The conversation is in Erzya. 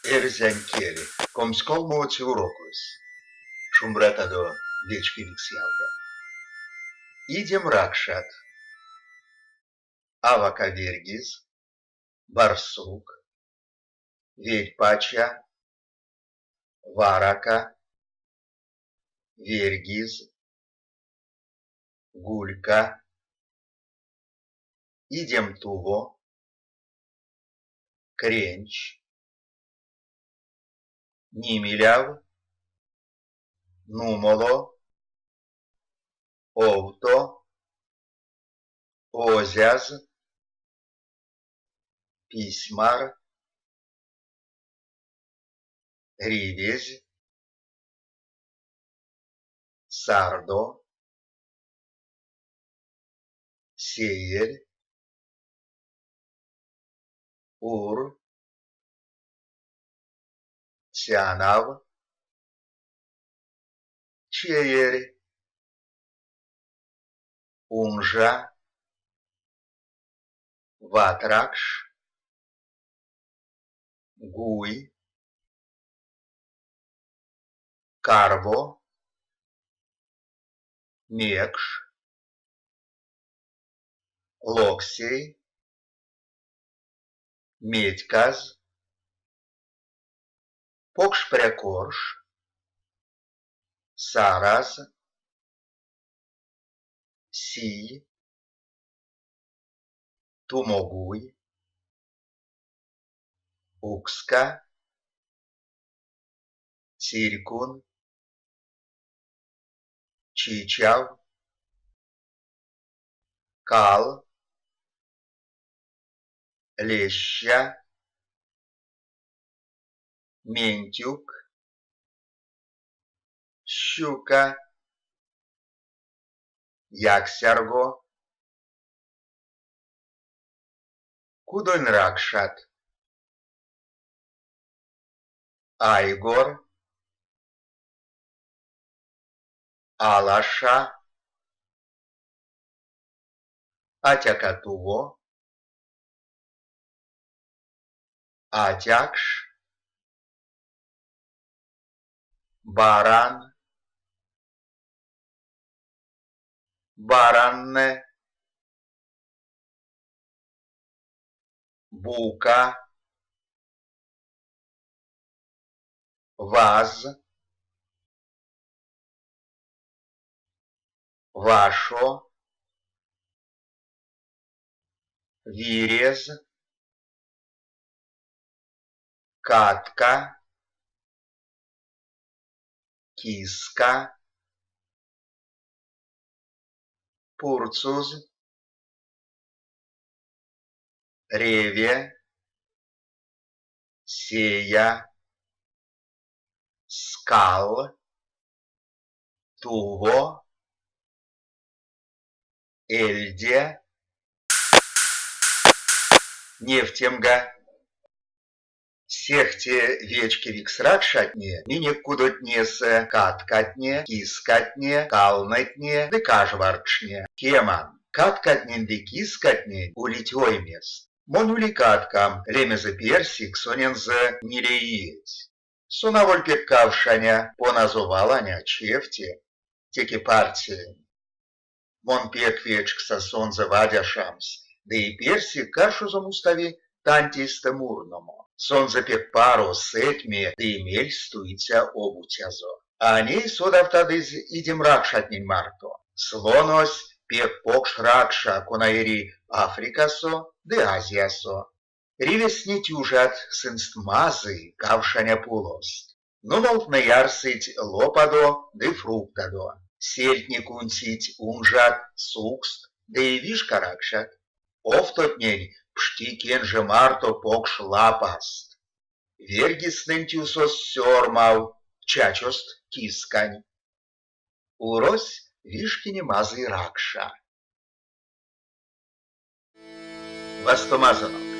Эрзянь кель, 23-це урокось. Шумбратадо, вечкевикс ялгат! Идем ракшат. Авака верьгиз, барсук, ведьпача, варака, верьгиз, гулька, идем туво, кренч, нимиляв, нумоло, овто, озяз, письмар, ривезь, сардо, сеерь, ур, цянав, чеерь, унжа, ватракш, гуй, карво, мекш, локсей, метьказ, покш пря корш, сараз, сий, тумогуй, укска, цирькун, чичав, кал, леща, ментюк, щука, яксярго, кудонь ракшат, айгор, алаша, атяка туво, атякш, баран, бараннэ, бука, ваз, вашо, вирез, катка, киска, пурцуз, реве, сея, скал, туво, эльде, невтемга. Сехте вечкевикс ракшатне минек кудотнесэ каткатне, кискатне, калнэтне ды кажваркшне. Кеман, каткатнень ды кискатнень улить оймест. Монь ули каткам, лемезэ Персик, сонензэ ниле иеть. Сон аволь пек кавшаня, поназо валаня, чевте, теке парцелень. Мон пек вечкса сонзэ вадяшамс, ды Персик каршозом устави тантейстэ мурномо. Сонзэ пек паро, сэтьме ды мельстуиця обуцязо. А ней содавтадызь идем ракшатнень марто. Слонось пек покш ракша, кона эри Африкасо ды Азиясо. Ривезтне тюжат, сынст мазый, кавшаня пулост. Нумолтнэ ярсыть лопадо ды фруктадо. Сельтне кундсить унжат, сукст ды вишка ракшат. Овтотнень пшти кенже марто покш лапаст. Верьгизтнэнь тюсост сёрмав, чачост кискань. Урось вишкине мазый ракша. Вастомазонок!